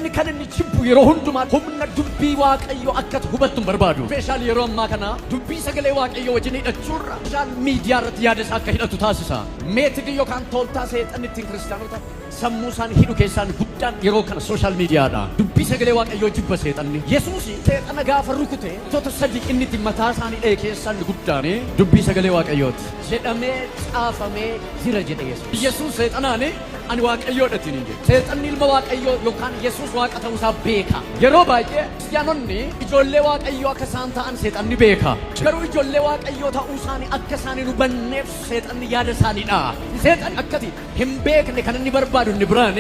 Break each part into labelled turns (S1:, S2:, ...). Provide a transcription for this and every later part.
S1: Seexanni kan inni jibbu yeroo hundumaa humna dubbii Waaqayyoo akka ati hubattu hin barbaadu. Especially yeroo ammaa kana dubbii sagalee Waaqayyoo wajjin hidhachuurra social media irratti yaada isaa akka hidhatu taasisa. Method yookaan tooltaa seexanni ittiin kiristaanota sammuu isaanii hidhu keessaa inni guddaan yeroo kana social mediaadha. Dubbii sagalee Waaqayyoo jibba seexanni. Yesuus seexana gaafa rukute wantoota sadii inni ittiin mataa isaanii dha'e keessaa inni guddaan dubbii sagalee Waaqayyooti. Jedhamee caafamee jira jedhe Yesuus. Yesuus seexanaan ani Waaqayyoodha ittiin hin jedhe. Seexanni ilma Waaqayyoo yookaan Yesuus Waaqa ta'uu isaa beeka. Yeroo baay'ee kiristiyaanonni ijoollee Waaqayyoo akka isaan ta'an seexanni beeka. Garuu ijoollee Waaqayyoo ta'uu isaanii akka isaan hin hubanneef seexanni yaada isaaniidha. Seexanni akkati hin beekne kan inni barbaadu inni biraan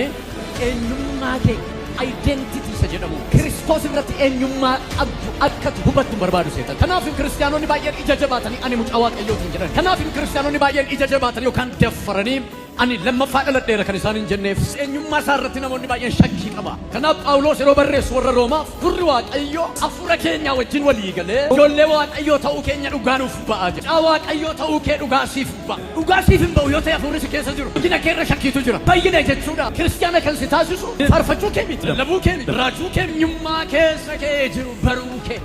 S1: eenyummaa kee, identity isa jedhamu, Kiristoos irratti eenyummaa qabdu akkati hubattu hin barbaadu seexan. Kanaaf kiristiyaanonni baay'een ija jabaatanii ani mucaa Waaqayyootiin jedhan. Kanaaf kiristiyaanonni baay'een ija jabaatanii yookaan daffaranii ani lammaffaa dhaladheera kan isaan hin jenneef eenyummaa isaa irratti namoonni baay'een shakkii qaba. Kanaaf Phaawulos yeroo barreessu warra Roomaaf, "Hafuurri Waaqayyoo hafuura keenya wajjin walii galee ijoollee Waaqayyoo ta'uu keenya dhugaa nuuf ba'a" jedha. Mucaa Waaqayyoo ta'uu kee dhugaa siif ba'a. Dhugaa siif hin ba'u yoo ta'e hafuurri si keessa jiru. Guddina kee irra shakkiitu jira. Bayyina jechuudha. Kiristiyaana kan si taasisu faarfachuu kee miti. Lallabuu kee miti. Raajuu kee, eenyummaa keessa kee jiru baruu kee.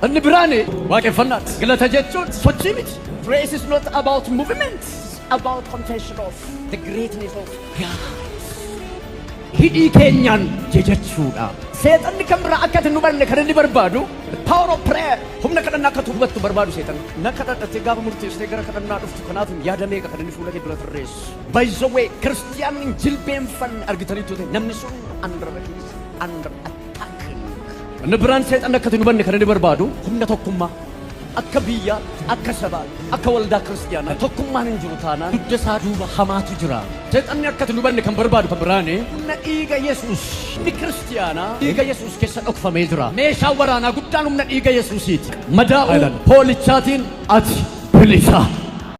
S1: Inni biraan waaqeffannaati. Galata jechuun sochii miti. Praise is not about movement. It's about confession of the greatness of God. Hidhii keenyaan jejachuudha. Seexanni kan biraa akka ati hin hubanne kan inni barbaadu power of prayer, humna kadhannaa akka ati hubattu barbaadu seexanni. Na kadhadhattee gaafa murteessitee gara kadhannaa dhuftu kanaaf yaada meeqa kan inni fuula kee dura tarreessu. By the way, kiristiyaanni hin jilbeenfanne argitaniitu ta'e namni sun under attack. Inni biraan seexanni akka ati hin hubanne kan inni barbaadu humna tokkummaa. Akka biyya, akka sabaa, akka waldaa kiristiyaanaa tokkummaan hin jiru taanaan dugda isaa duuba hamaatu jira. Seexanni akka ati hin hubanne kan barbaadu kan biraani humna dhiiga Yesuus. Inni kiristiyaanaa dhiiga Yesuus keessa dhokfamee jira. Meeshaan waraanaa guddaan humna dhiiga Yesuusiiti. Madaa'uu hoolichaatiin ati bilisa.